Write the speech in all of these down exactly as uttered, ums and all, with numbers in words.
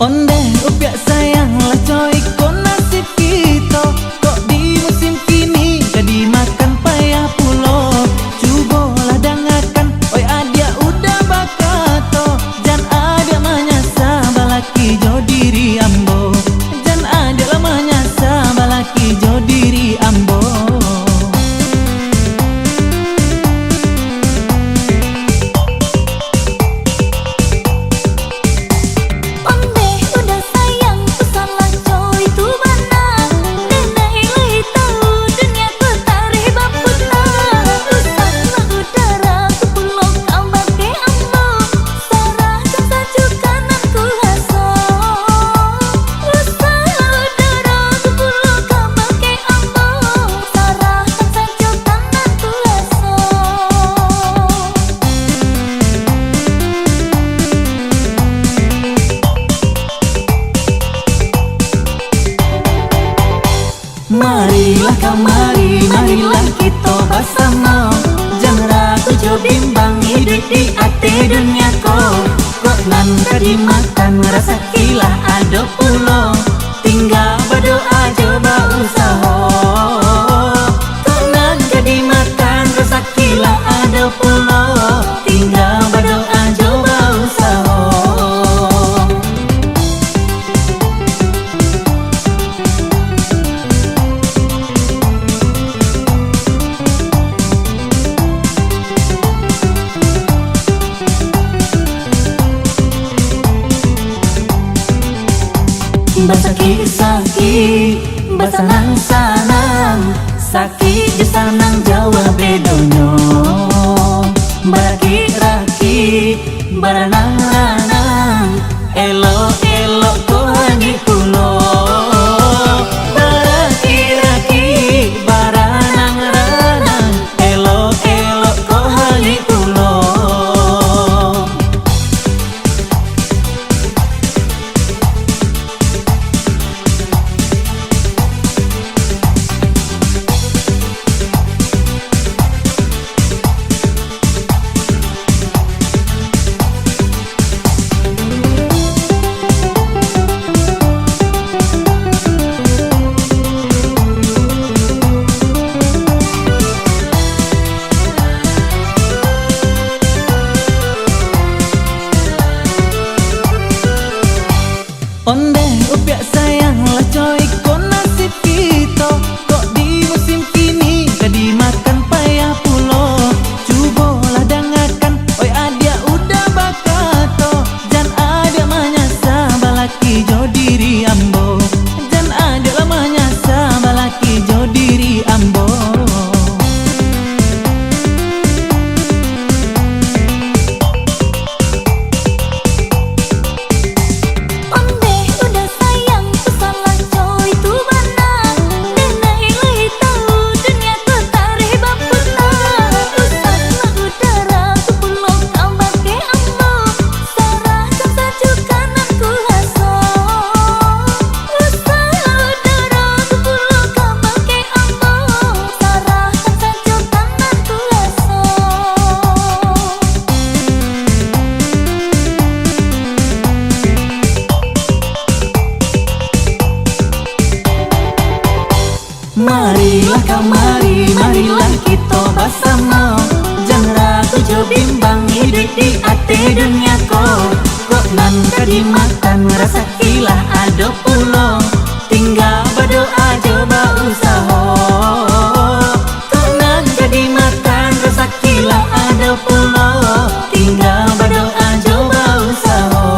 Ondeh upiak sayang, lah co iko nasib kito, kok di musim kini ka dimakan payah pulo. Cubolah dangakan, oi adiak uda bakato, jan adiak manyasa balaki jo diri ambo, jan adiak lah manyasa balaki jo diri ambo. Ondeh uda sayang, usahlah co itu bana. Dek ndak lai tau dunia ko tareh baputa. Usahlah uda ragu pulo kabake ambo. Sarahkan sajo ka nan kuaso. Usahlah uda ragu pulo kabake ambo. Sarahkan sajo ka nan kuaso. Marilah kamari, marilah kito basamo. Jan ragu jo bimbang iduik di ateh dunia ko. Kok nan ka dimakan rasaki lah ado pulo. Tingga badoa jo bausaho. Kok nan ka dimakan rasaki lah ado pulo. Tingga badoa jo bausaho. Basakik-sakik, basanang-sanang, sakik jo sanang jauah bedonyo. Barakik-rakik, baranang-ranang, elok-elok ko hangik pulo. Barakik-rakik, baranang-ranang, elok-elok ko hangik pulo. Ondeh upiak sayang, lah co iko nasib kito, kok di musim kini ka dimakan payah pulo. Cubolah dangakan, oi adiak uda bakato, jan adiak manyasa balaki jo diri ambo, jan adiak lah manyasa balaki jo diri ambo. Ondeh uda sayang, usahlah co itu bana. Dek ndak lai tau dunia ko tareh baputa. Usahlah uda ragu pulo kabake ambo. Sarahkan sajo ka nan kuaso. Usahlah uda ragu pulo kabake ambo. Sarahkan sajo ka nan kuaso. Marilah kamari, marilah kito basamo. Jan ragu jo bimbang iduik di ateh dunia ko. Kok nan ka dimakan rasaki lah ado pulo. Tingga badoa jo bausaho. Kok nan ka dimakan rasaki lah ado pulo. Tingga badoa jo bausaho.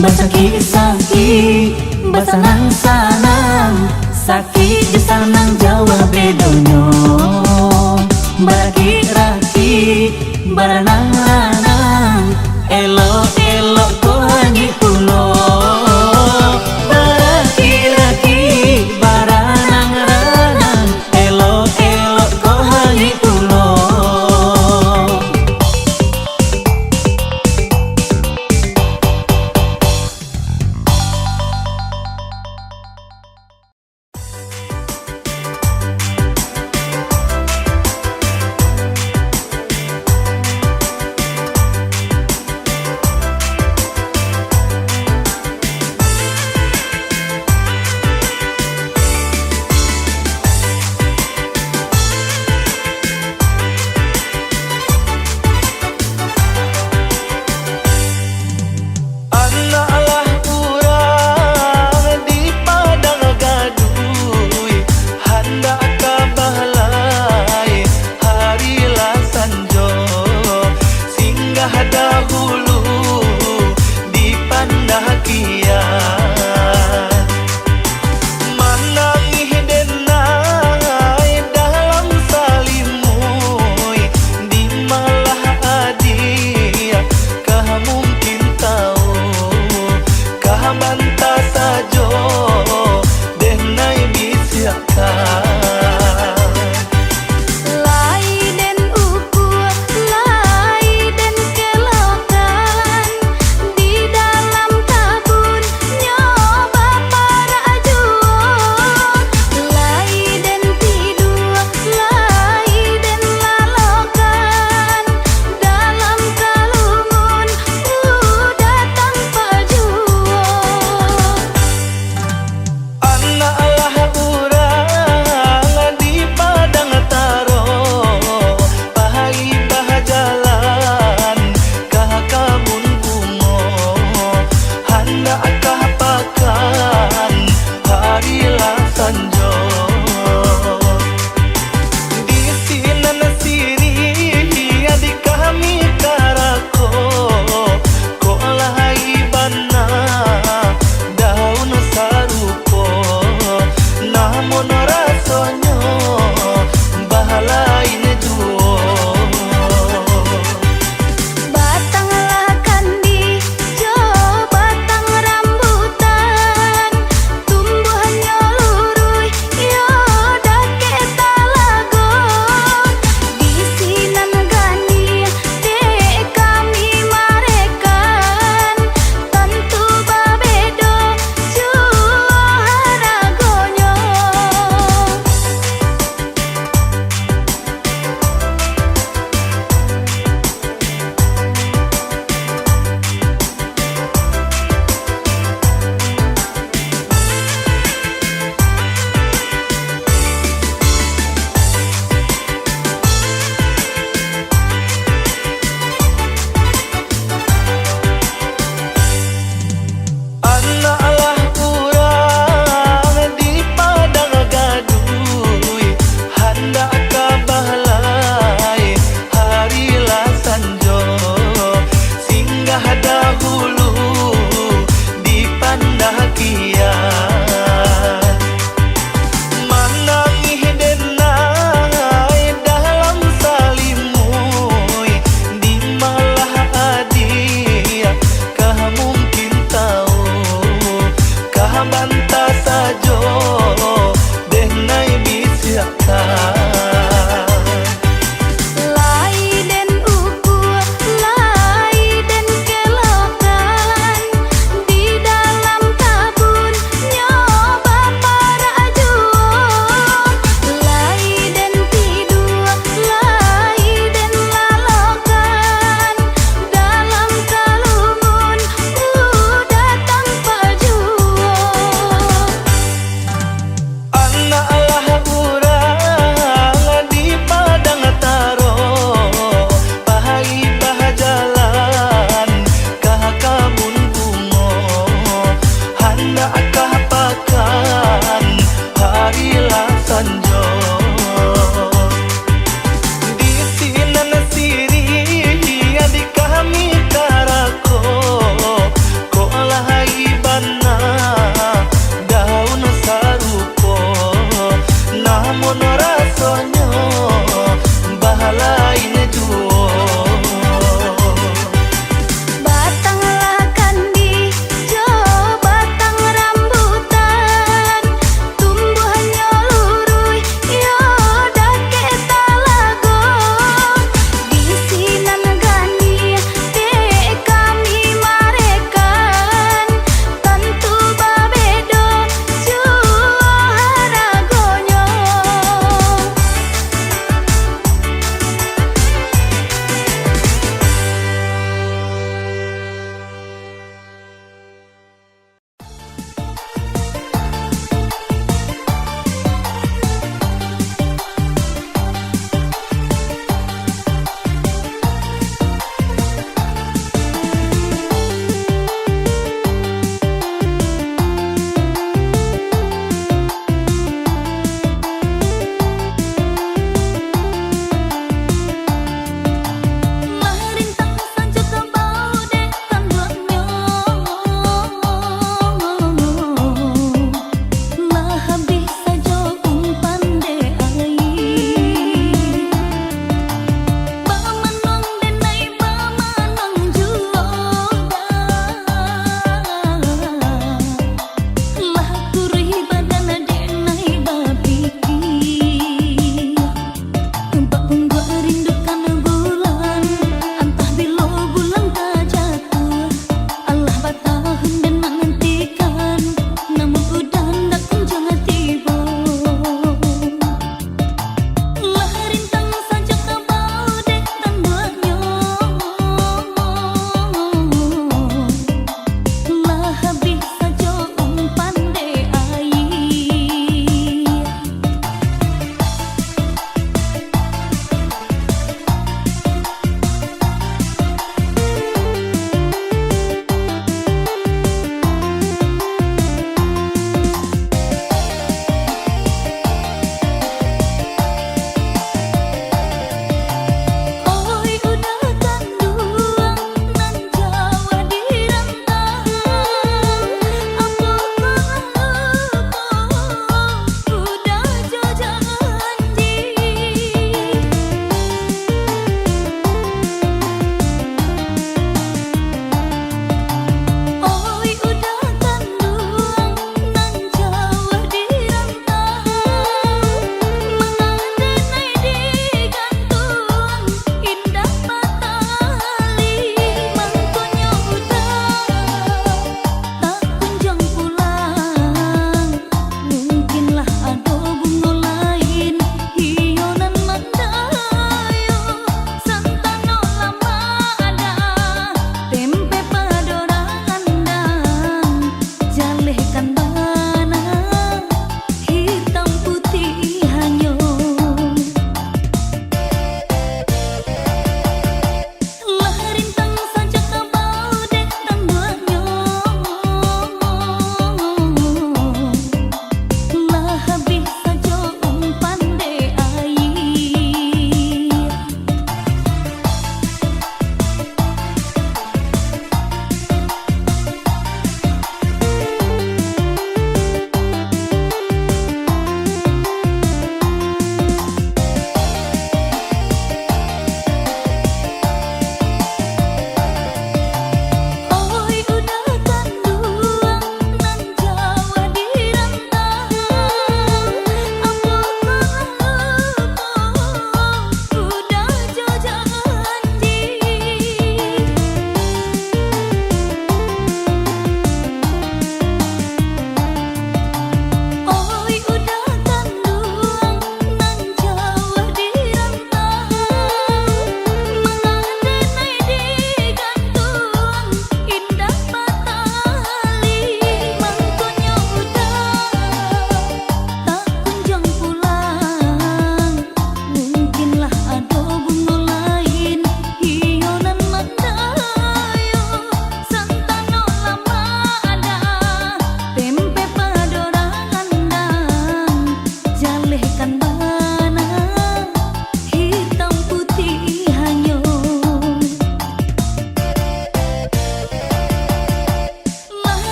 Basakik-sakik, basanang-sanang, sakik jo sanang jauah bedonyo. Barakik-rakik, baranang-ranang, elok-elok ko hangik pulo. Barakik-rakik, baranang-ranang, elok-elok ko hangik pulo. Dahulu dipanah kian, manangih denai dalam salimuik, di malah adiak kah mungkin tahu, kah banta sajo denai bisiakkan. Lai den ukua, lai den kelokan, di dalam tabu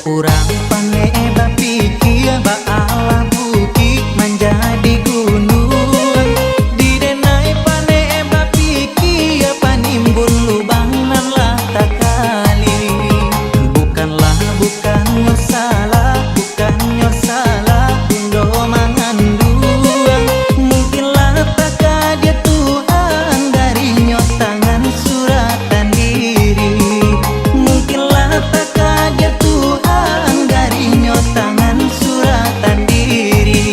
Urang pandai bapikia, baalah bukik manjadi gunuang. Di denai pandai bapikia, panimbun lubang nan lah takali. Bukanlah, bukannyo salah, bukannyo salah, Bundo manganduang. Mungkinlah takadir Tuhan, darinyo tangan suratan diri. Mungkinlah takadir Tuhan, darinyo tangan suratan diri.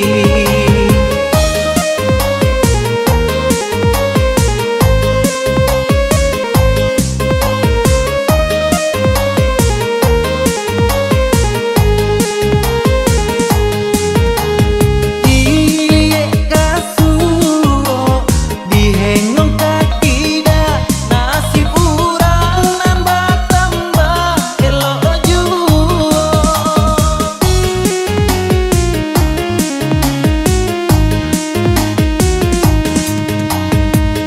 Diliek ka suok, dihengong ka kida, nasib urang nan batambah elok juo.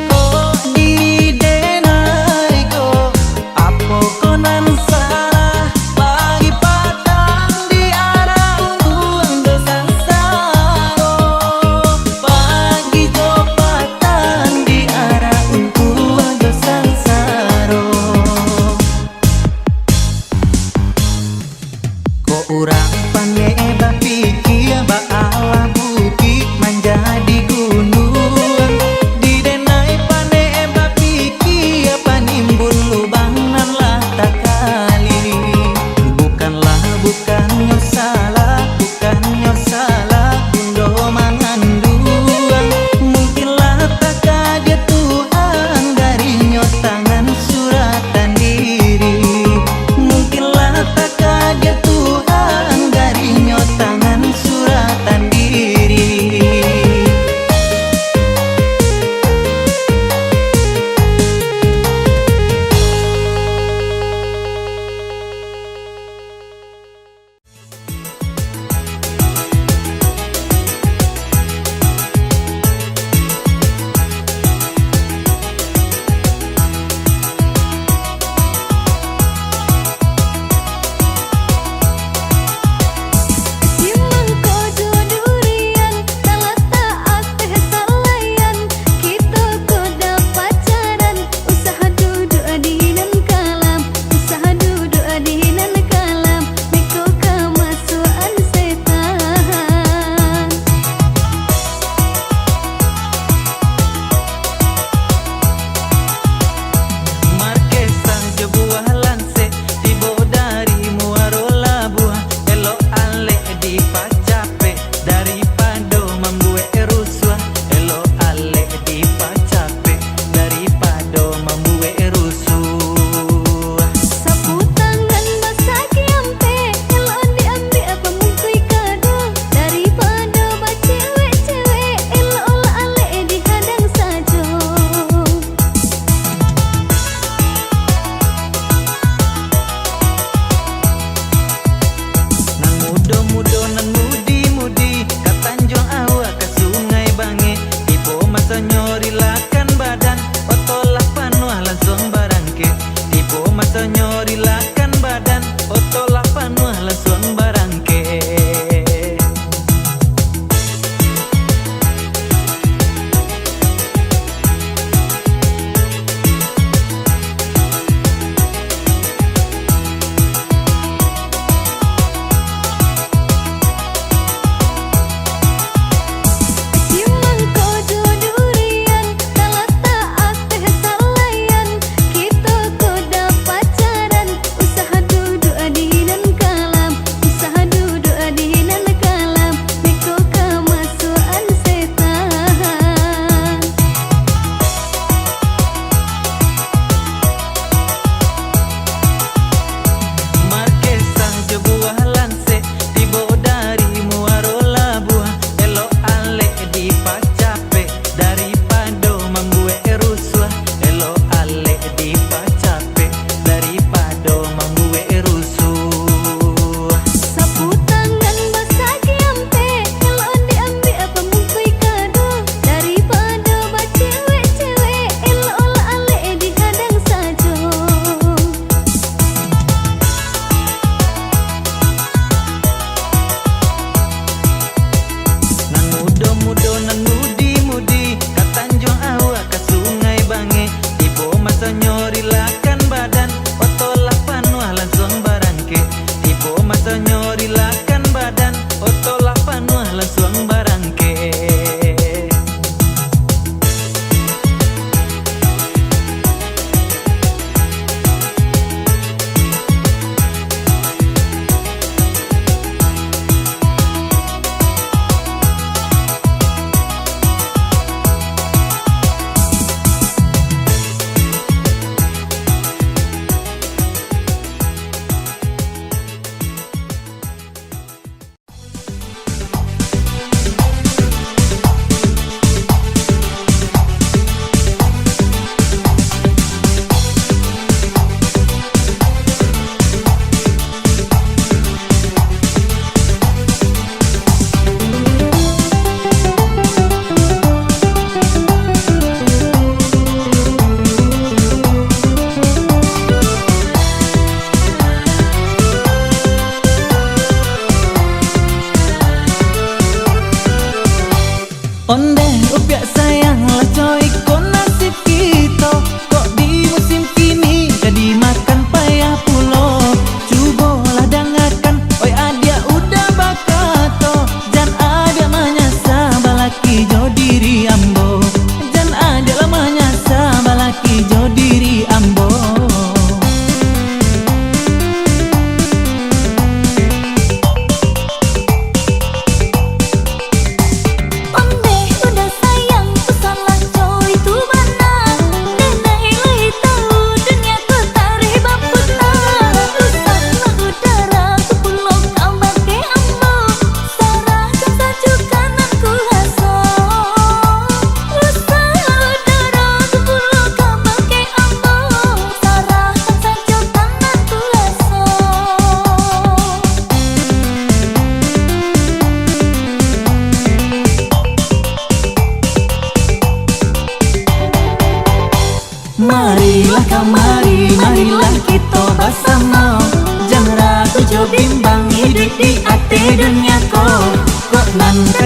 Kok di denai ko, apo ko nan salah? Pagi patang di arah untuang do sansaro. Pagi jo patang di arah untuang do sansaro. Kok urang pandai bapikia, baalah bukik manjadi gunuang. Di denai pandai bapikia, panimbun lubang nan lah takali. Bukanlah, bukannyo salah, bukannyo salah, Bundo manganduang. Mungkinlah takadir Tuhan, darinyo tangan suratan diri. Mungkinlah takadir Tuhan, darinyo tangan suratan diri. Simangko jo durian, talatak ateh salayan, kito ko dapek pacaran. Usah duduak di nan kalam, usah duduak di nan kalam, beko kamasuakan setan. Markesah jo buah lansek, tibo dari muaro labuah, elok alek dipacapek. Daripado mambuek rusuah, elok alek dipacapek, daripado mambuek rusuah. Sapu tangan basaki ampek, elok diambiak pamungkui kado, daripado bacewek-cewek, elok lah alek dihadang sajo. Nan mudo-mudo, nan mudi-mudi, ka Tanjuang Aua, ka Sungai Bangeh. Tibo masonyo rilakan badan, oto lah panuah lansuang barangkek. Tibo masonyo rilakan badan, oto lah panuah lansuang barangkek. Simangko jo durian, talatak ateh salayan, kito ko dapek pacaran.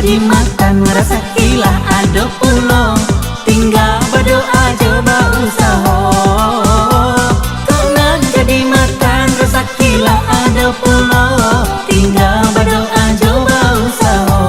Dimakan rasaki lah ado pulo, tingga badoa jo bausaho. Kok nan ka dimakan rasaki lah ado pulo, tingga badoa jo bausaho.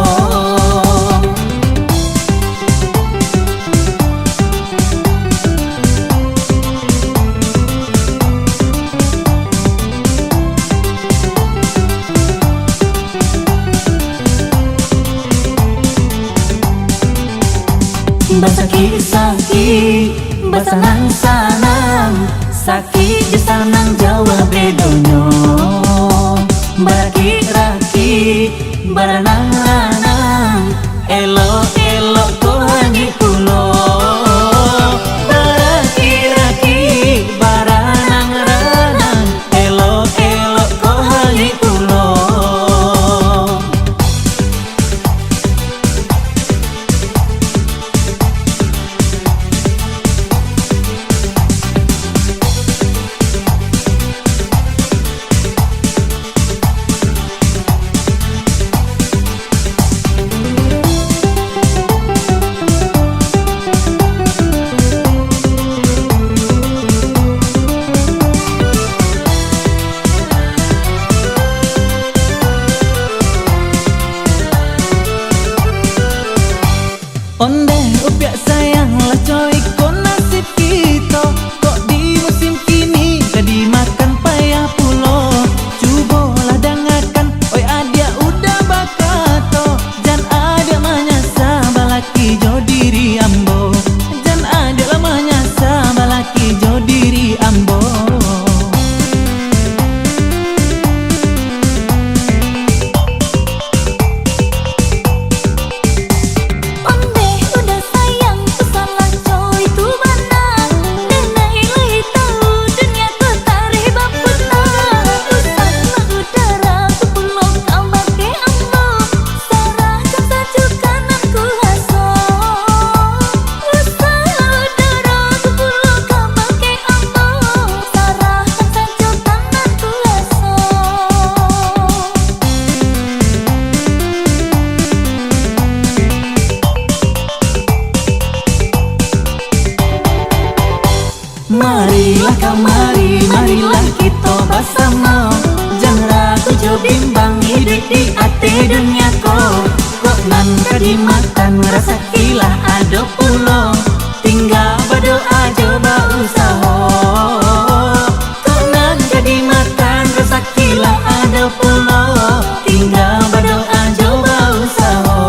Basakik-sakik, basanang-sanang, sakik jo sanang jauah bedonyo. Barakik-rakik, baranang-ranang, elok-elok ko hangik pulo. Barakik-rakik, baranang-ranang, elok-elok ko hangik pulo. Ondeh upiak sayang lah, coiko nasib kito, kok di musim kini ka dimakan payah pulo. Cubolah dangakan, oi adiak uda bakato, jan adiak manyasa balaki jo diri ambo, jan adiak lah manyasa balaki jo diri ambo. Ondeh uda sayang, tu salah coy tu bana. Dek ndak lai tau dunia ko tareh baputa. Usahlah uda ragu pulo kabake ambo, sarahkan sajo ka nan kuaso. Usahlah uda ragu pulo kabake ambo, sarahkan sajo ka nan kuaso. Marilah kamari, marilah kito basamo, jan ragu jo bimbang iduik di ateh dunia ko. Kok nan ka dimakan rasaki lah ado pulo, tingga badoa jo bausaho. Kok nan ka dimakan rasaki lah ado pulo, tingga badoa jo bausaho.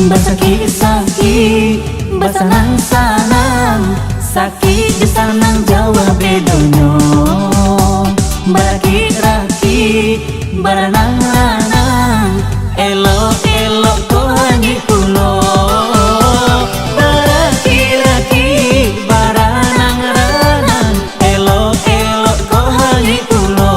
Basakik-sakik, basanang-sanang, sakik jo sanang jauah bedonyo. Barakik-rakik, baranang-ranang, elok-elok ko hangik pulo. Barakik-rakik, baranang-ranang, elok-elok ko hangik pulo.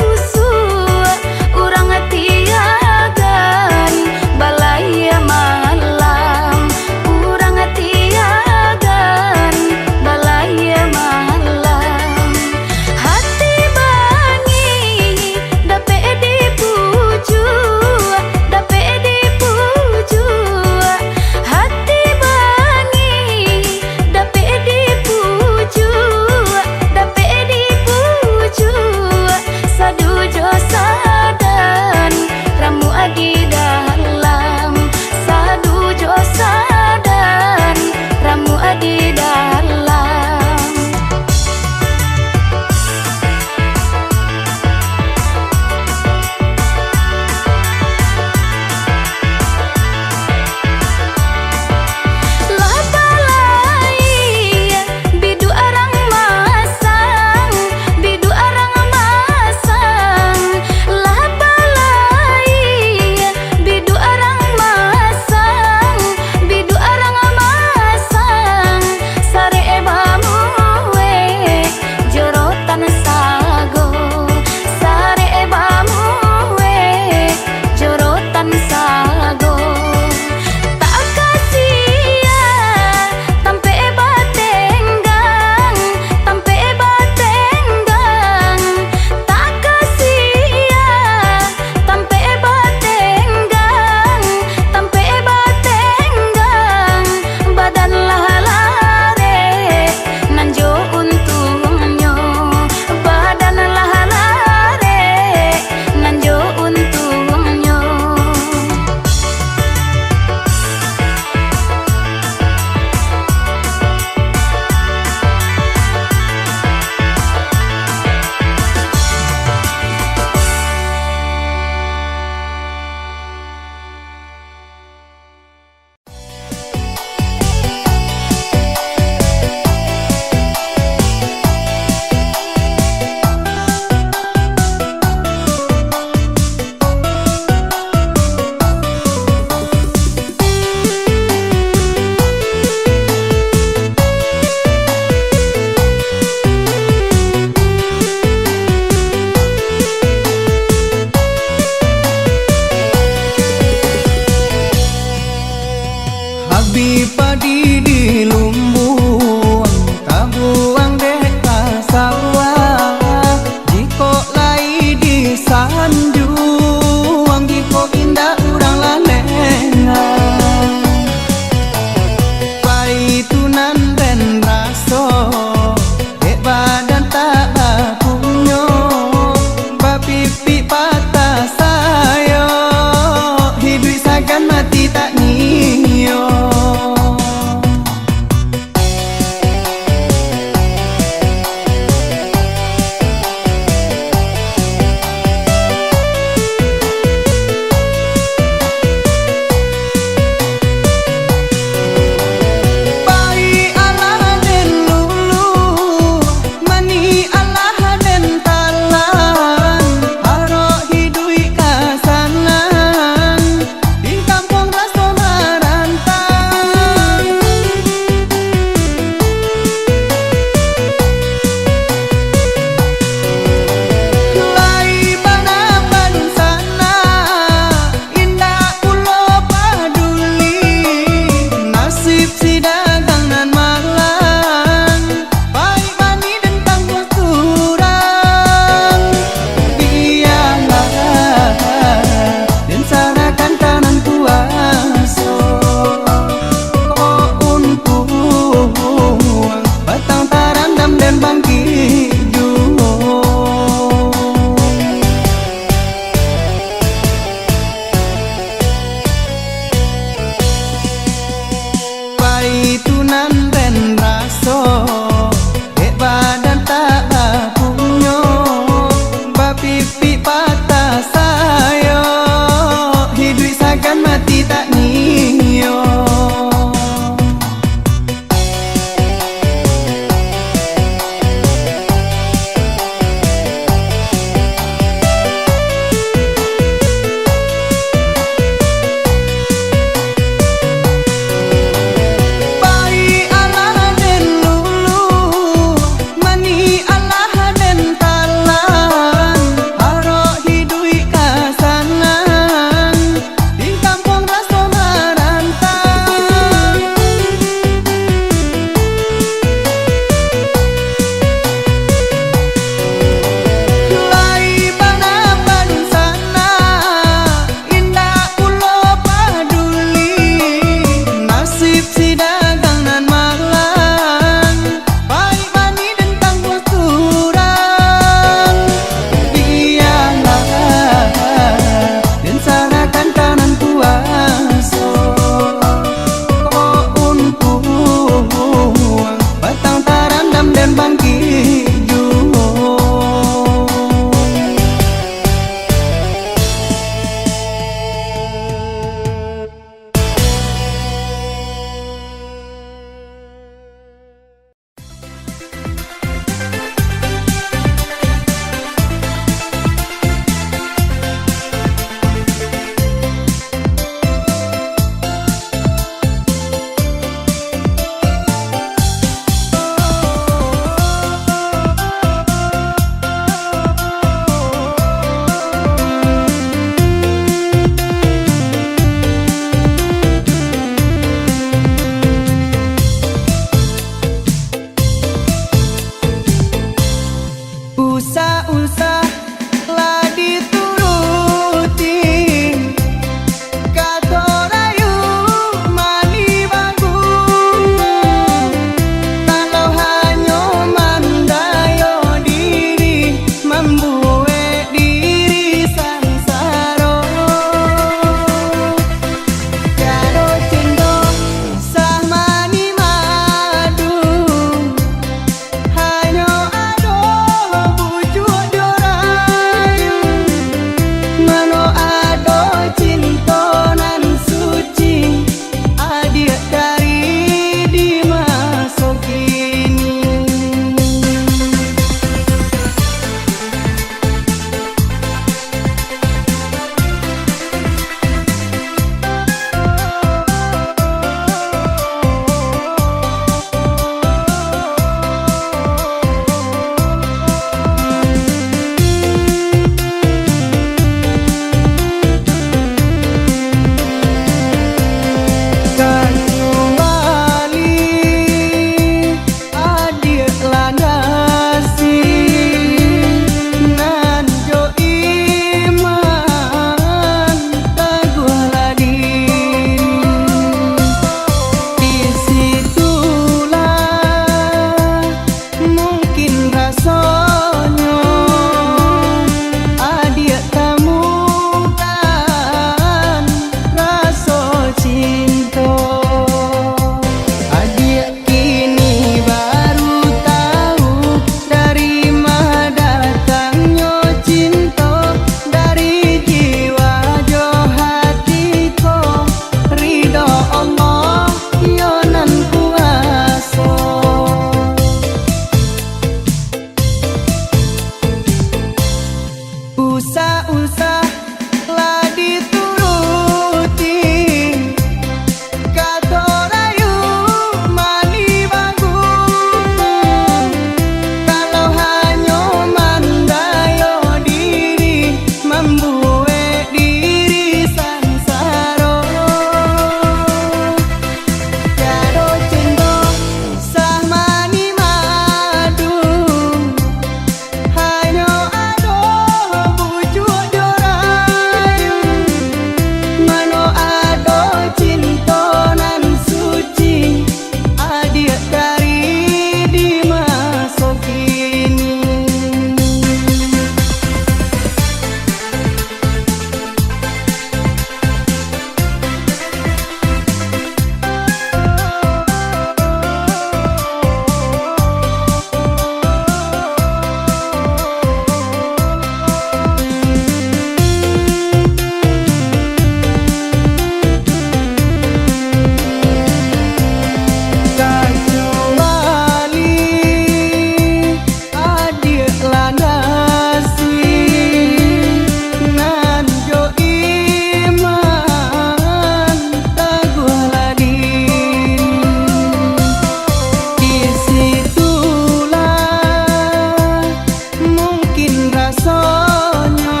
Rasonyo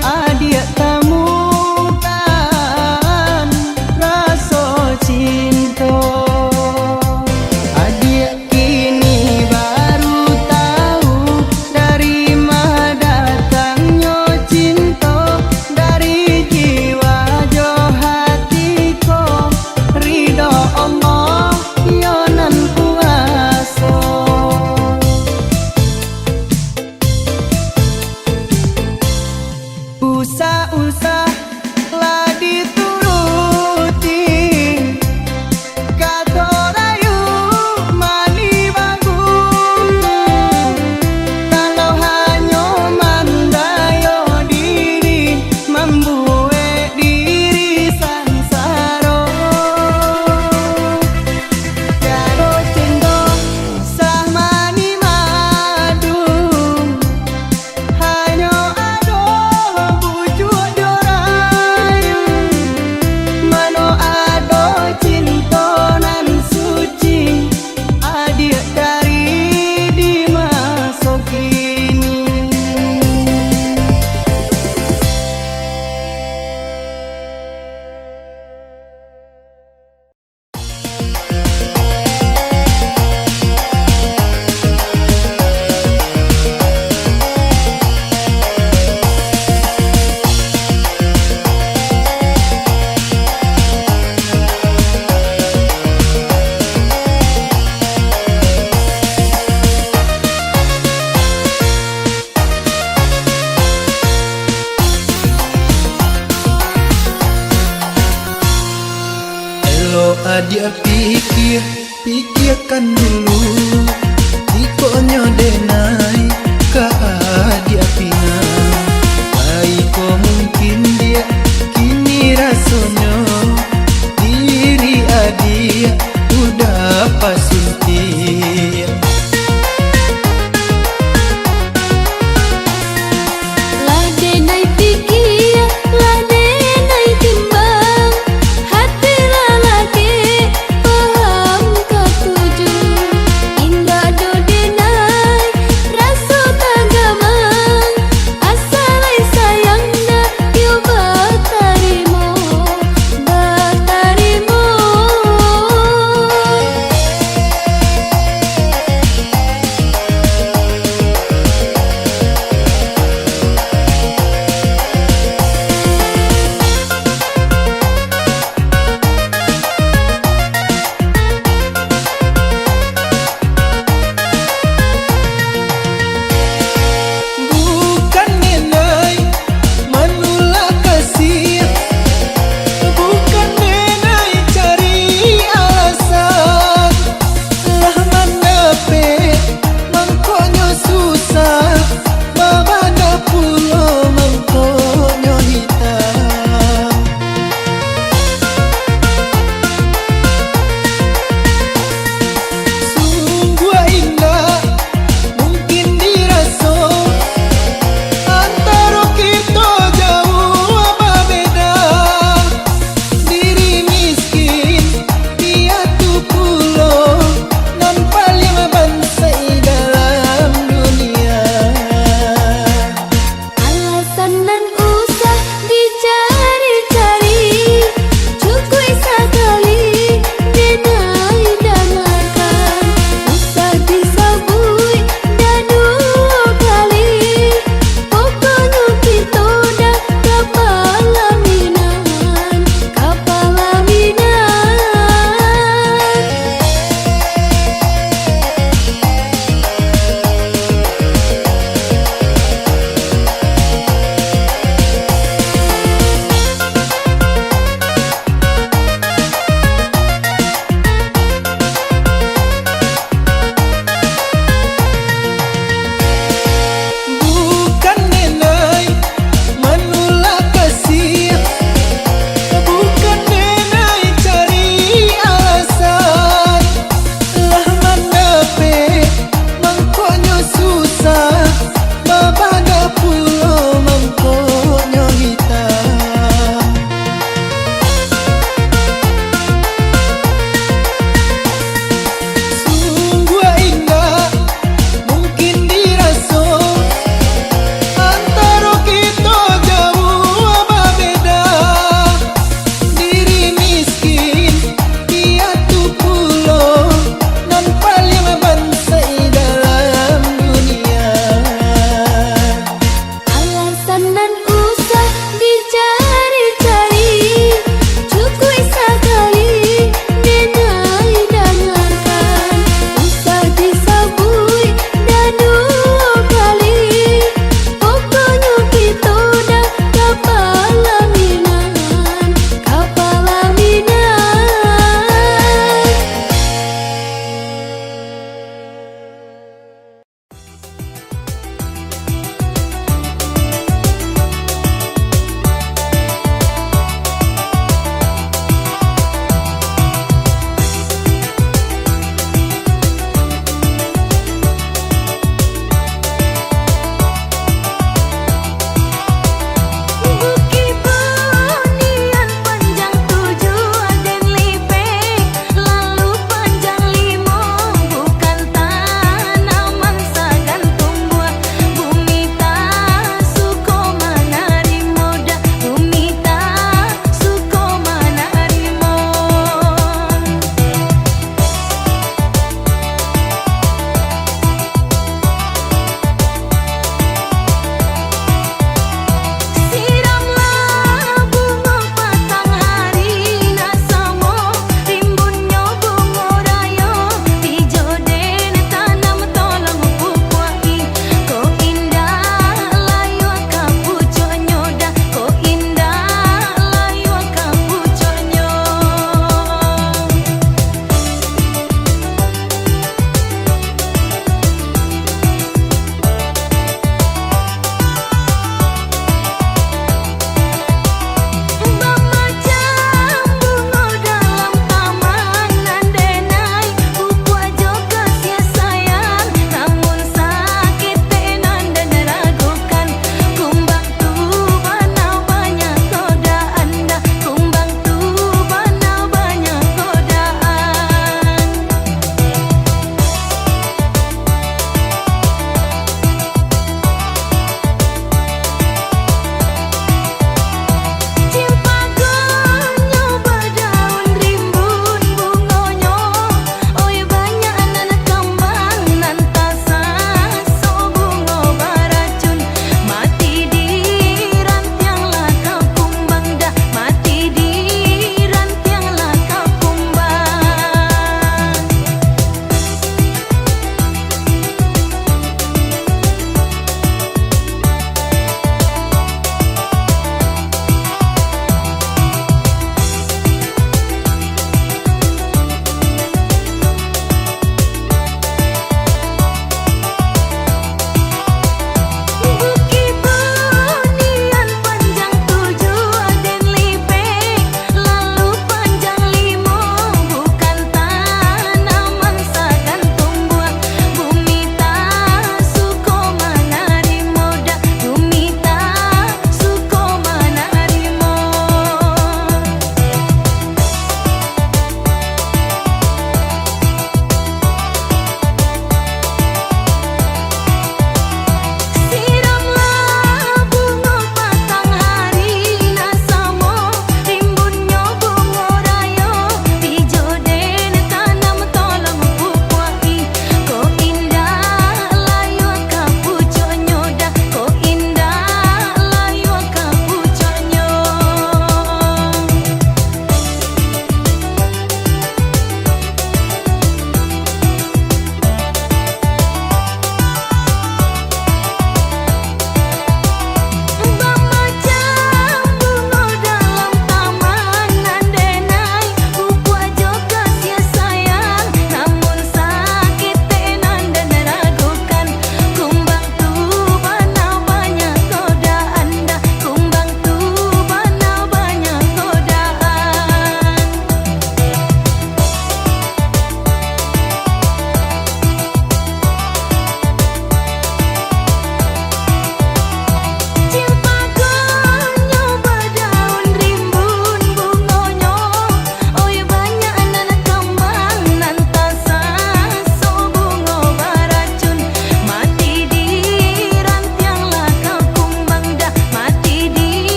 adiak tamukan raso cinto. Adiak kini baru tahu, dari ma datangnyo cinto, dari jiwa jo hati ko, ridho Allah yo nan kuaso. Usah-usah lah dituruti, kato rayu mani bagus. Kalau hanyo mandayo diri, mambuek diri sansaro. Tiado cinto sah mani madu, hanyo ado bujuak jo rayu. Mano ado cinto nan suci, adiak cari di maso kini. Elok adiak pikia, pikiakan dulu. Jikok nyo denai ka adiak pinang, baiko mungkin diak kini rasonyo diri adiak udah pasuntiak. Lah denai pikia, lah denai timbang, hati lalaki paham katuju.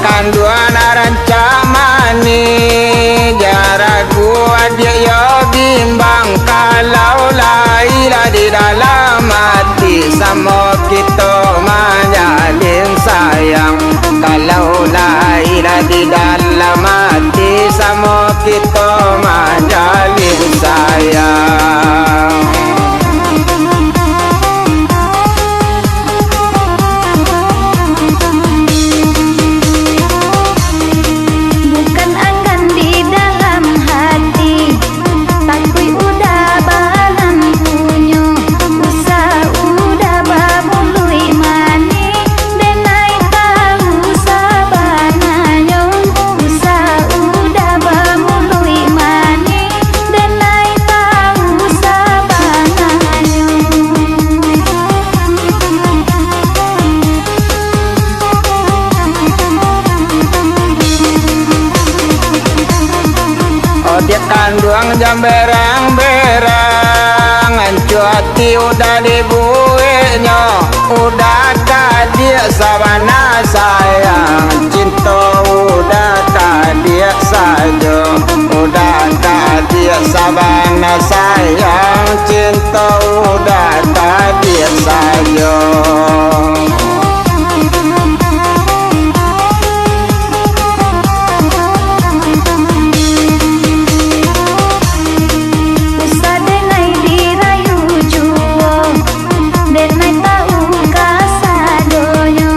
Kanduang nan rancak manih, jan ragu adiak yo bimbang. Kalau lai lah di dalam ati, samo kito manjalin sayang. Kalau lai lah di dalam ati, samo kito manjalin sayang. Bukan anggan di dalam hati, takuik udah banan punyo, usah udah bamuluik manih, denai tahu sabananyo, usah udah bamuluik manih, denai tahu sabananyo. Odiak kanduang jan berang-berang, ancuah ati udah dibueknyo. Udah ka adiak sabana sayang, cinto udah ka adiak sajo. Udah ka adiak sabana sayang, cinto udah ka adiak sajo. Usah denai dirayu juo, denai tahu kasadonyo.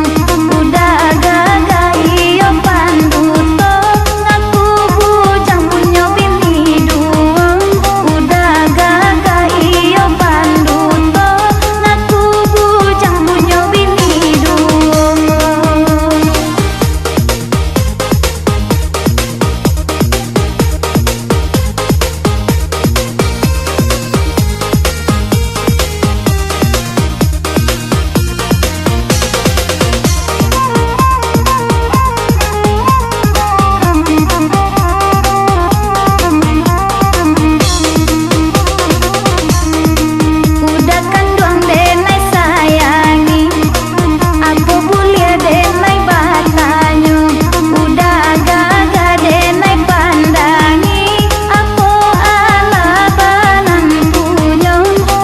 Udah gagah iyo panduto, ngaku bujang punyo bini duo. Udah gagah iyo panduto, ngaku bujang punyo bini duo. Udah kanduang denai sayangi, apo buliah denai batanyo. Udah gagah denai pandangi, apo alah banan punyo.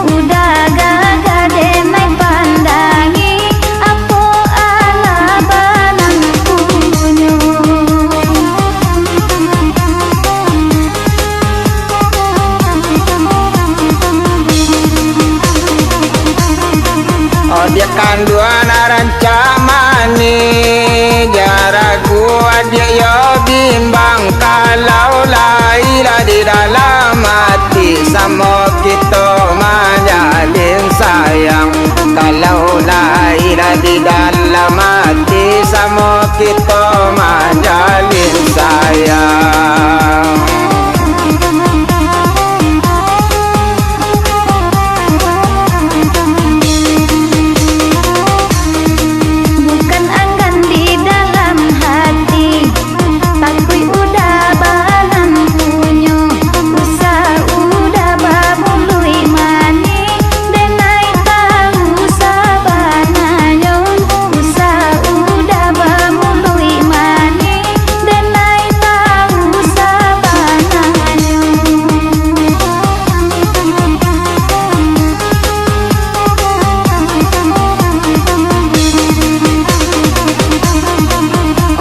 Udah gagah denai pandangi, apo alah banan punyo. Odiak kanduang nan rancak manih, jan ragu adiak yo bimbang. Kalau lai lah di dalam ati, samo kito manjalin sayang. Kalau lai lah di dalam ati, samo kito manjalin sayang. Bukan anggan di dalam hati, takuik udah banan punyo, usah udah bamuluik manih, denai tahu sabananyo, usah udah bamuluik manih, denai tahu sabananyo.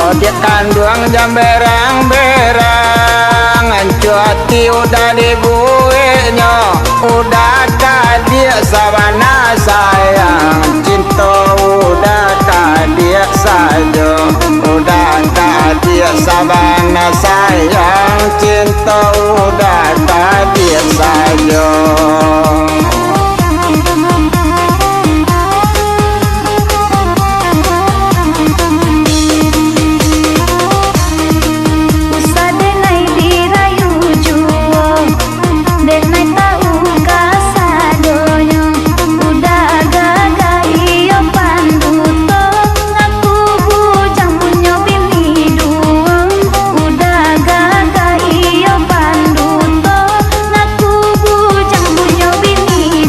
Odiak kanduang jan berang-berang, ancuah ati udah dibueknyo. Udah ka adiak sabana sayang, cinto udah ka adiak sajo. Udah ka adiak sabana sayang, cinto udah ka adiak sajo. Usah denai dirayu juo, denai tahu kasadonyo. Udah gagah iyo panduto, ngaku bujang punyo bini duo. Udah gagah iyo panduto, ngaku bujang punyo bini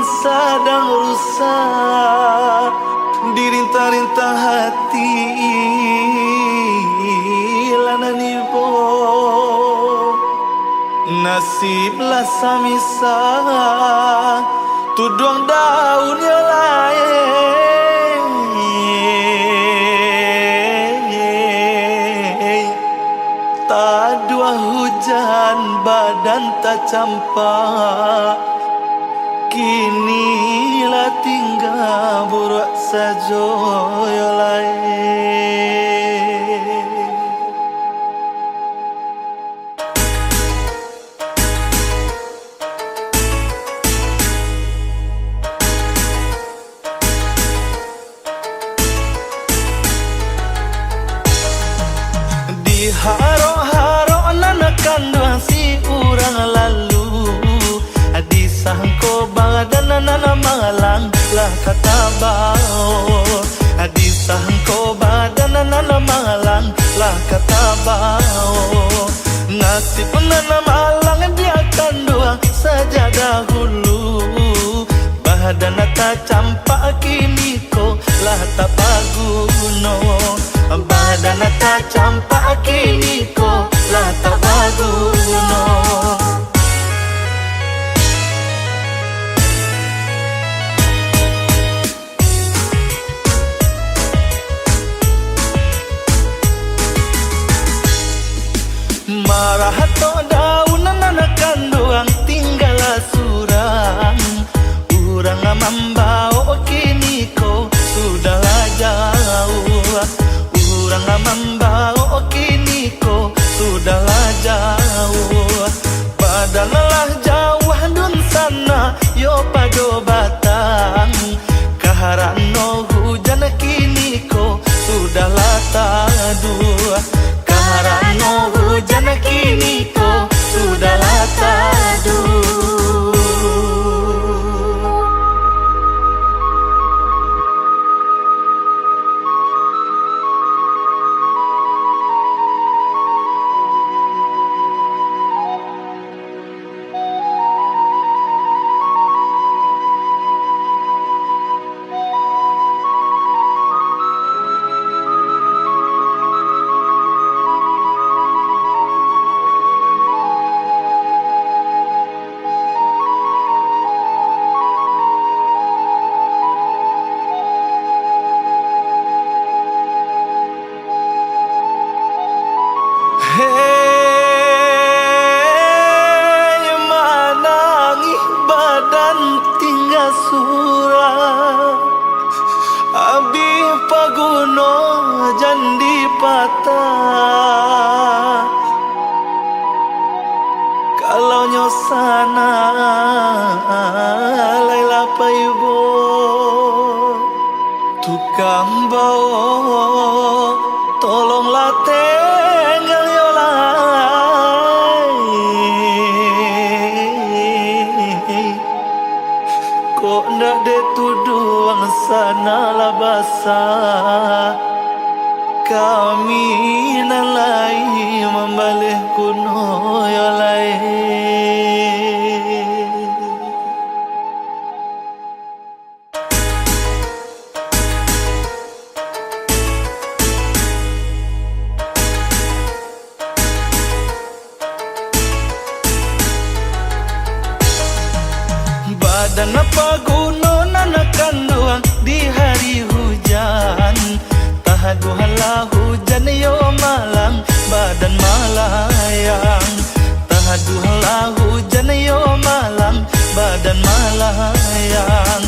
Sadang rusak, dirintah-rintah hati, lah nan ibo. Nasib lah samisah, tuduang daun yo lai. Taduah hujan badan tacampak, kini lah tingga buruak sajo yo lai. Diharok-harok nan kanduang si urang lalu, disangko badan nan malang lah ka tabao, disangko badan nan malang lah ka tabao. Nasib nan malang dia kanduang sajak dahulu, badan tacampak kini ko lah tak baguno, badan tacampak kini ko lah tak baguno. Maratok daun nan kanduang tinggalah surang. Urang mambao kini ko sudahlah jauah. Urang mambao kini ko sudahlah jauah. Badan lah jauah dunsanak yo pado batang. Karano hujan kini ko sudahlah taduah. Karano hujan kini ko sudahlah taduah. Hei, manangih badan tingga surang, abih paguno jan dipatah. Kalau nyo sanak lai lah paibo, tukang bao, tolonglah tenggal yo lai. Kok ndak dek tuduang sanak lah basah, kami nan lai mambaleh kuno yo lai. Badan paguno nan kanduang di hari hujan. Tahaduahlah hujan yo malang, badan malayang. Tahaduahlah hujan yo malang, badan malayang.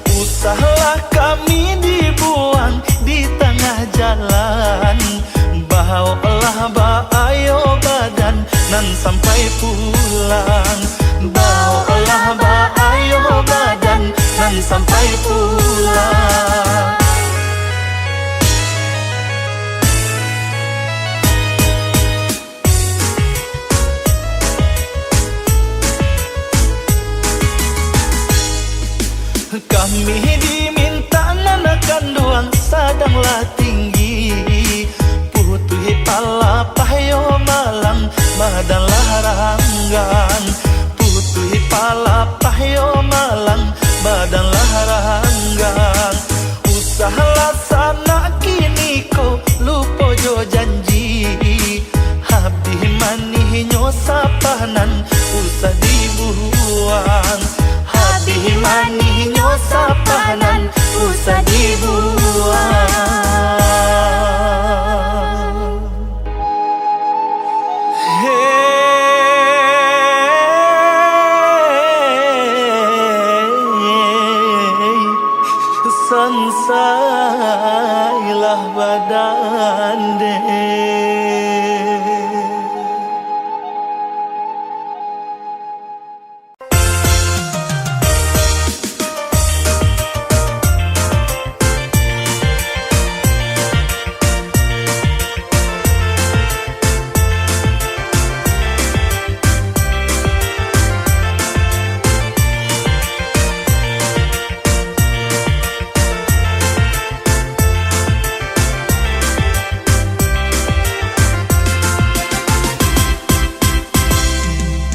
Usahlah kami dibuang di tangah jalan. Baoklah baayo badan nan sampai pulang. Baoklah baayo badan nan sampai pulang. Kami dimintak nan kanduang sadanglah tinggi. Putuih palapah yo malang, badanlah ranggang. Putuih palapah yo malang, Panihnyo sapah nan usah dibuang. Hei, sansailah badande.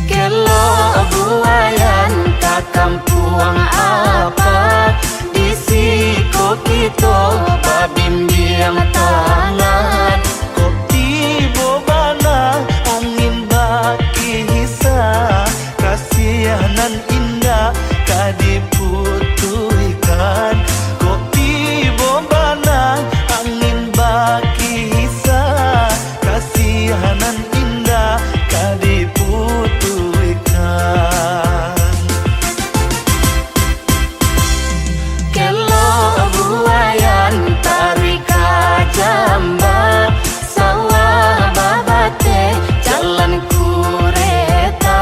Kelok buayan ka kampuang apa, di siko kito babimbiang tangan. Kok tibo bana angin bakisa, kasiah nan indak ka diputuihkan. Kok tibo bana angin bakisa, kasiah nan indak ka diputuihkan. Kelok buayan taruih ka jamba, sawah babateh jalan kureta.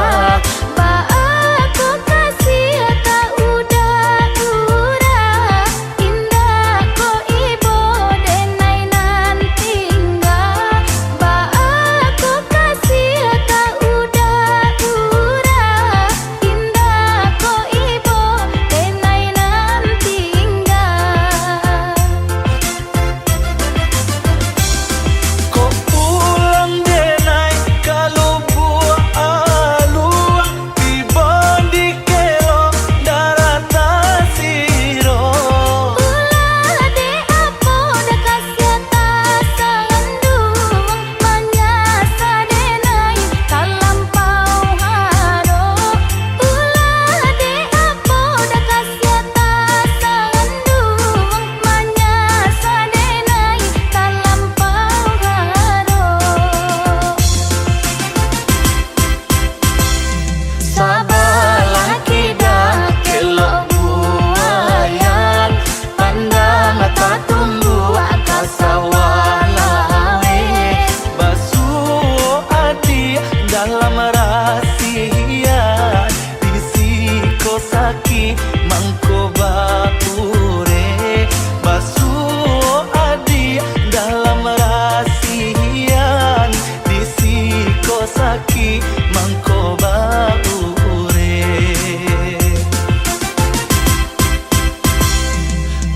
Baa ko kasiah ka uda urang, indak ko ibo denai nan tingga. Baa ko kasiah ka uda urang, indak ko ibo denai nan tingga. Kok pulang denai ka Lubuak Aluang, tibo di Kelok darata siro. Ulah dek apo dakasiah tasaranduang, manyasa denai talampau harok. Ulah dek apo dakasiah tasaranduang, manyasa denai talampau harok. Sabalah kida Kelok Buayan, pandang tatumbuak ka sawah laweh. Basuo adiak dalam rasian, di siko sakik mangko baurek. Basuo adiak dalam rasian, di siko sakik mangko baurek.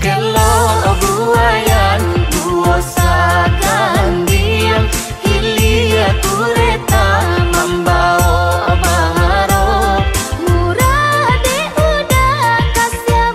Kelok Buayan duo sagandiang, hilia kureta mambaok bangaro. Murah dek uda kasiah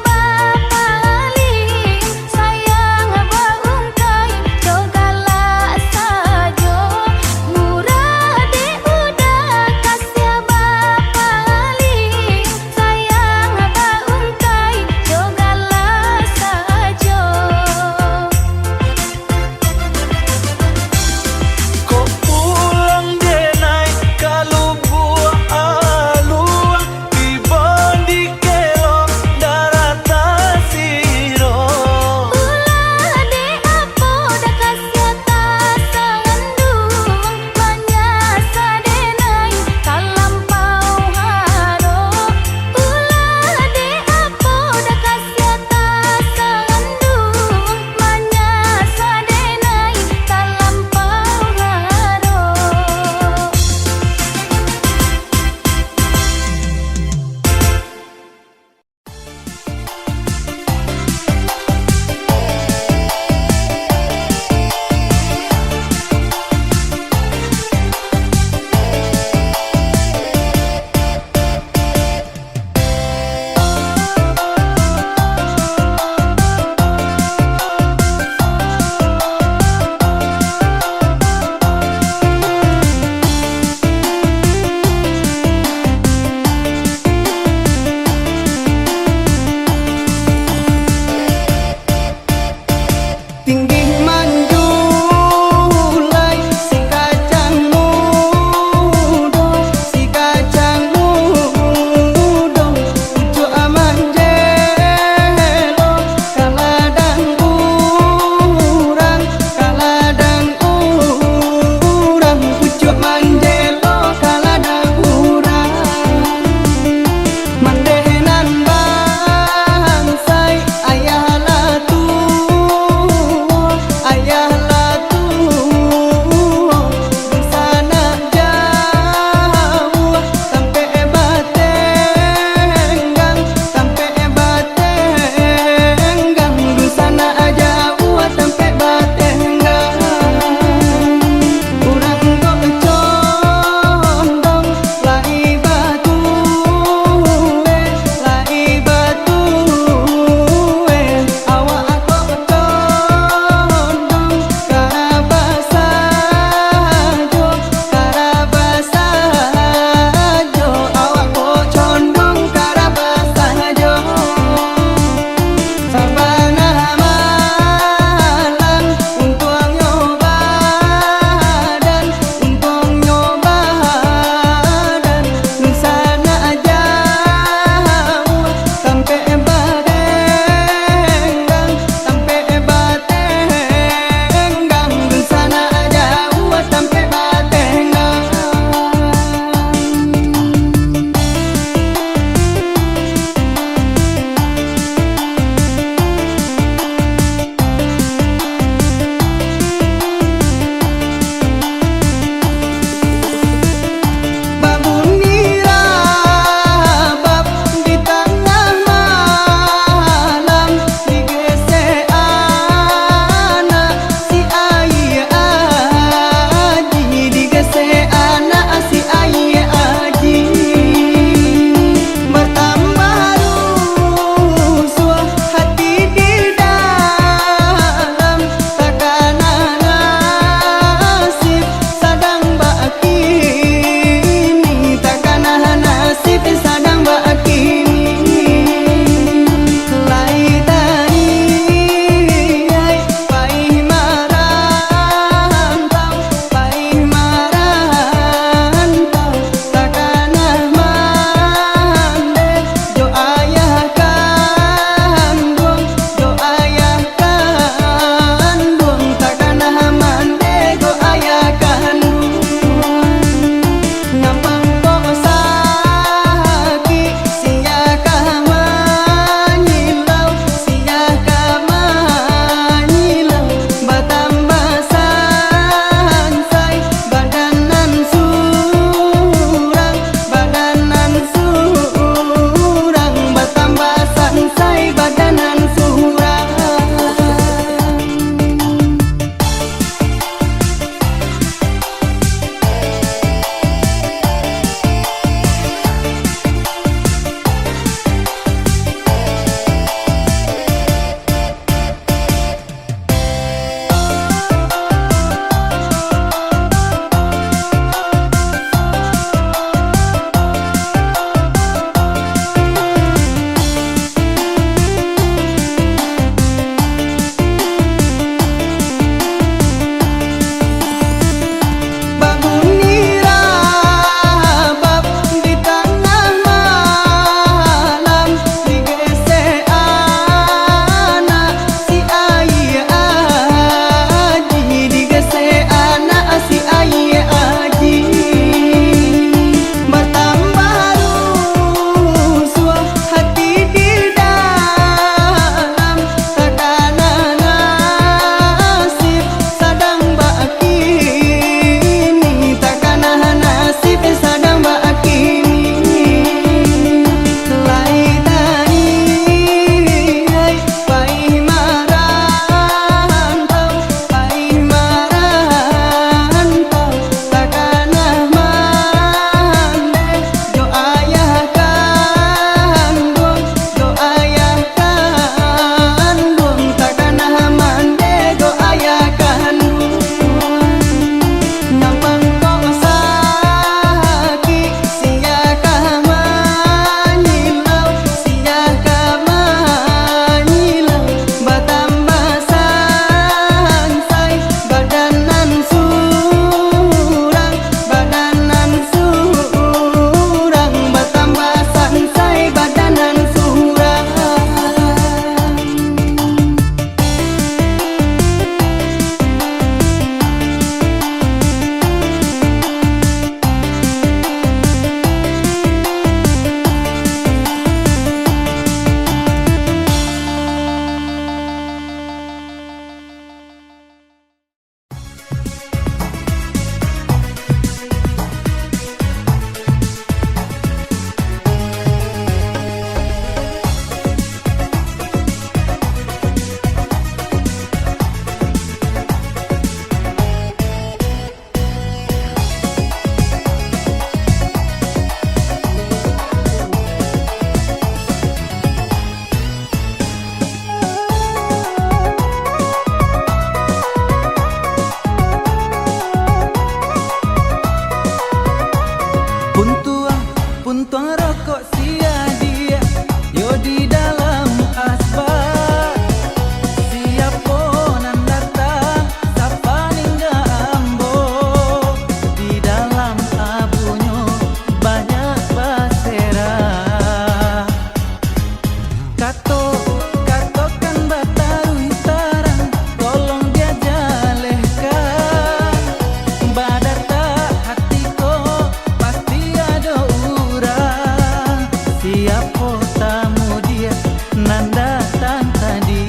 tamu dia nan datang tadi.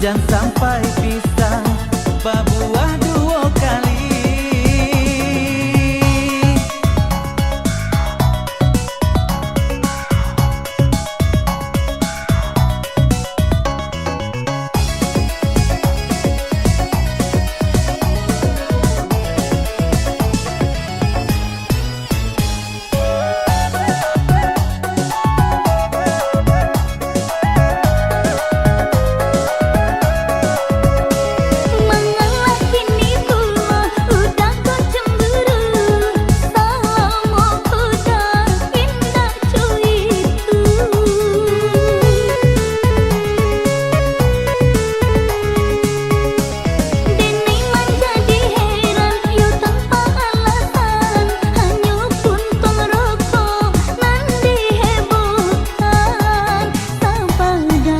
Jan sampai pisang babuah duo kali. Mangalah kini pulo, udah ko cemburu, salamo ko dah indak co itu. Denai manjadi heran, yo tanpa alasan, hanyo puntung rokok nan dihebohkan. Sabada,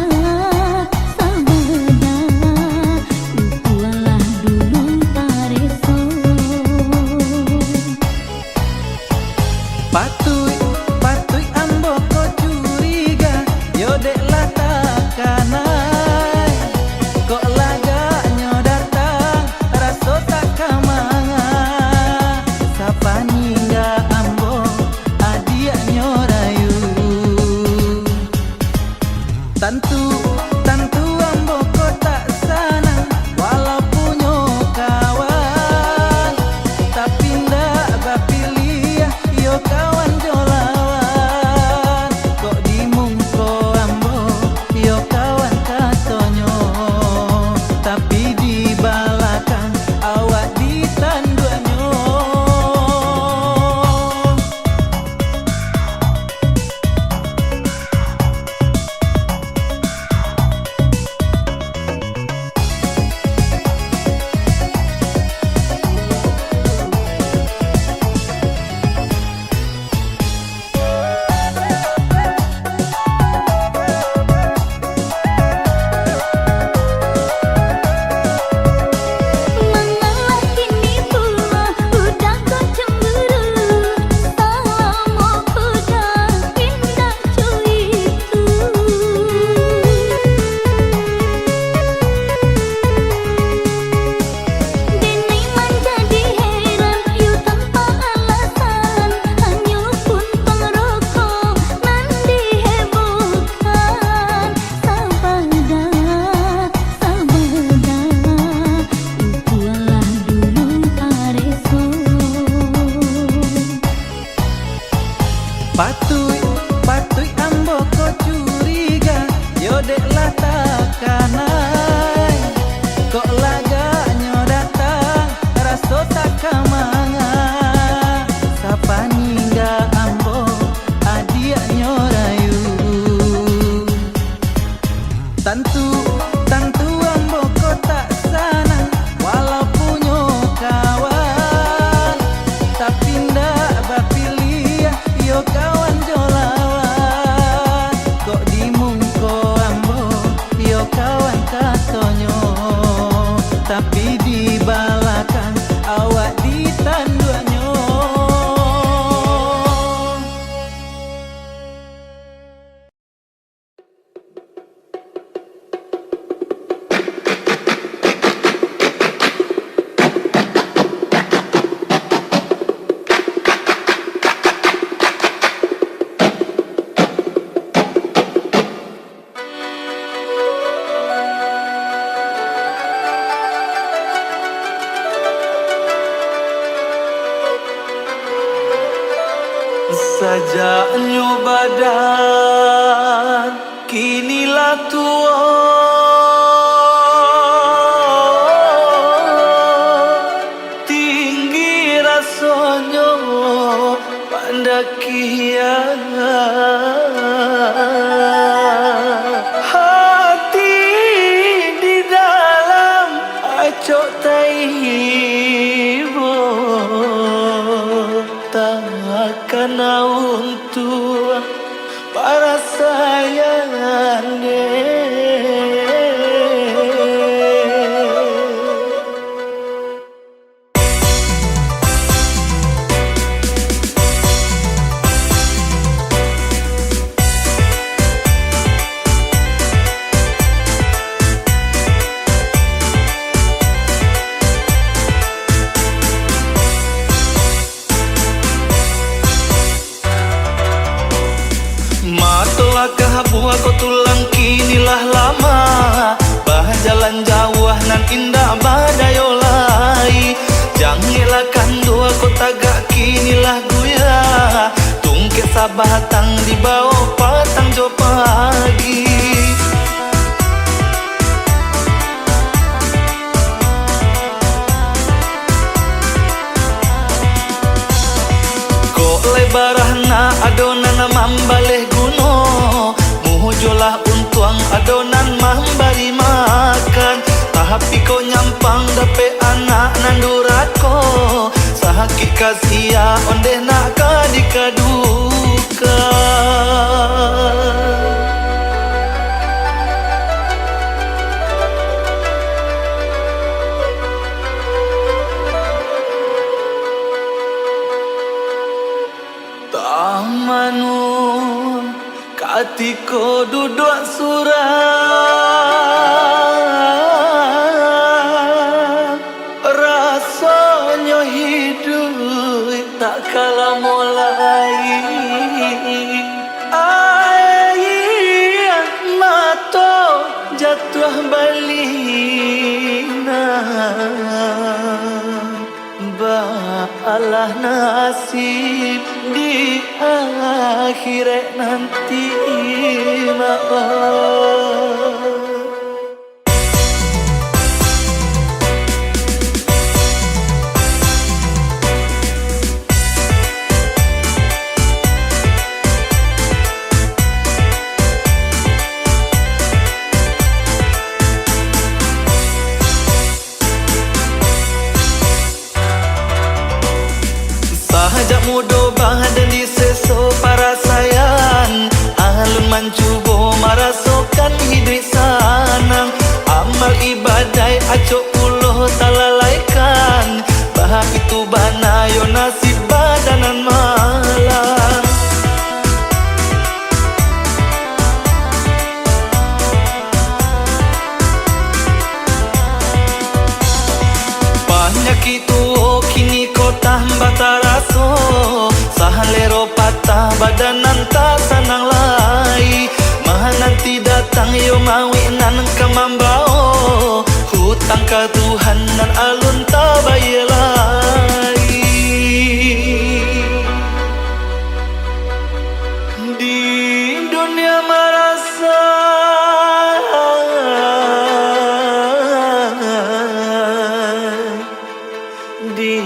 sabada, utualah dulu pareso. Patuik, patuik ambo ko curiga, yo dek lah takanai. Kok lagaknyo datang, raso tak ka manga. Sapaningga ambo, adiaknyo rayu. Tantu, tantu ambo ko tak sanang, walau punyo kawan, tapi ndak bapiliah, iyo kawan jo lawan. Kok di muko ambo, iyo kawan katonyo, tapi di balakang awak ditanduaknyo. Mangalah kini pulo, udah ko cemburu, salamo ko dah indak co itu. Denai manjadi heran, yo tanpa alasan, hanyo puntung rokok nan dihebohkan. Sabada, sabada, utualah dulu pareso. Patuik, patuik ambo ko curiga, yo dek lah takanai. Kok lagaknyo datang, raso tak ka manga. Sapaningga ambo, adiaknyo rayu. Tantu, tantu ambo ko tak sanang, walau punyo kawan, tapi ndak bapiliah, iyo kawan jo lawan. Kok di muko ambo, iyo kawan katonyo, tapi di balakang awak ditanduaknyo. Sajaknyo badan kini lah tuo, tinggi rasonyo pandakian. Hati di dalam acok taibo, takana untuang Ka habuah ko tulang kini lah lama, bajalan jauah nan indak badayo lai. Jangeklah kandua ko tagak kini lah guyah, tungkek sabatang dibao patang jo pagi. Kok lai baranak ado nan mambaleh guno, mujolah untuang ado nan mambari makan. Tapi kok nyampang dapek anak nan durako, sakik kasiah ondeh nak ka dikadukan. Tamanun katiko duduak surang, rasonyo hiduik tak ka lamo lai. Aia mato jatuah balinan, baalah nasib di akhirat nanti, Mak, oh. Sajak mudo badan diseso parasaian, alun mancubo marasokan hiduik sanang. Amal ibadaik acok pulo talalaikan, baitu bana yo nasib badan nan malang. Panyakik tuo kini ko tambah taraso, salero patah badan nan tak sanang lai. Mananti datang yo mauik nan ka mambao, hutang ka Tuhan nan alun tabayia lai. Di dunia marasa, di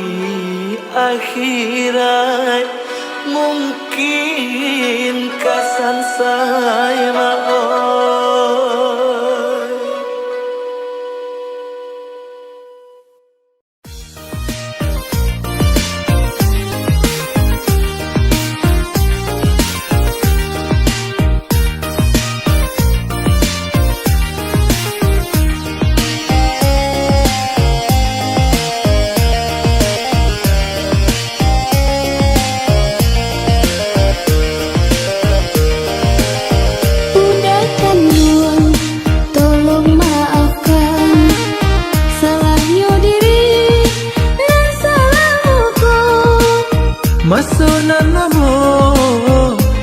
akhirat mungkin ka sansai, Mak, oi. Bunda kanduang, tolong maafkan salahnyo diri nan salamo ko. Maso nan lamo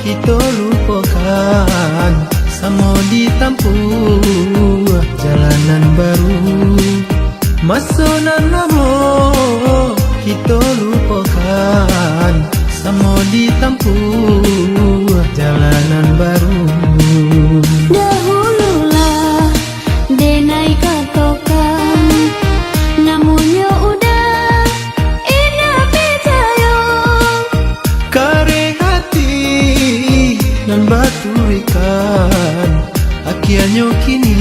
kito lupokan, samo ditampuah jalan nan baru. Maso nan lamo kito lupokan, samo ditampuah jalan nan baru. Dahululah denai katokan, namunnyo udah indak picayo. Kareh ati nan baturuikan, akhianyo kini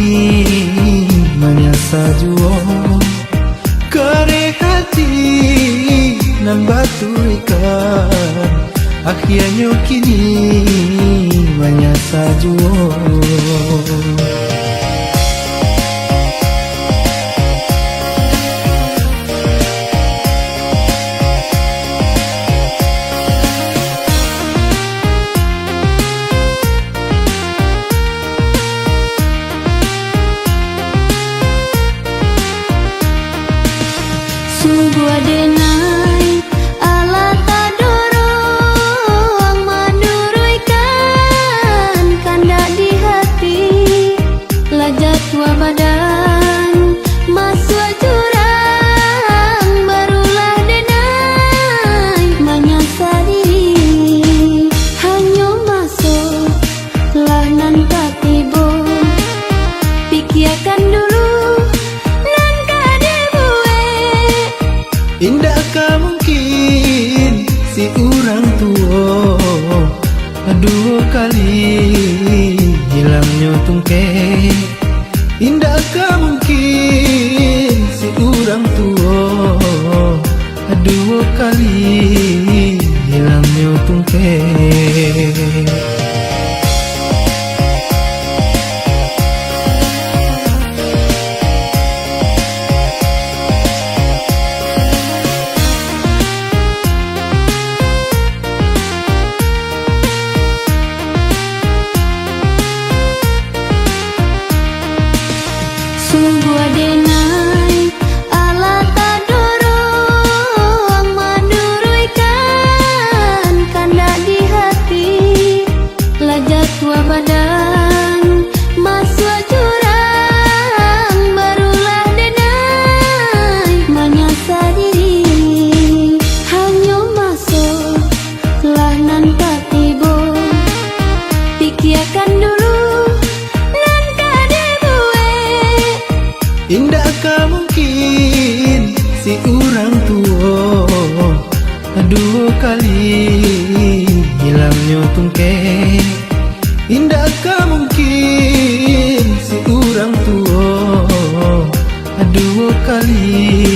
manyasa juo. Kareh ati nan baturuikan, akhianyo kini manyasa juo. Sungguah denai alah tadorong manuruikan Badan masuak jurang, barulah denai manyasali. Hanyo maso lah nan ka tibo, pikiakan dulu nan ka dibuek. Indak ka mungkin si urang tuo duo kali hilangnyo tungkek. Indak ka mungkin si urang tuo duo kali hilangnyo tungkek. Sungguah denai, alah tadorong manuruikan kandak di hati. Lah jatuah badan masuak jurang, barulah denai manyasa diri. Hanyo maso lah nan ka tibo, pikiakan dulu nan ka dibuek. Indak ka mungkin si urang tuo duo kali hilangnyo tungkek. Indak ka mungkin si urang tuo duo kali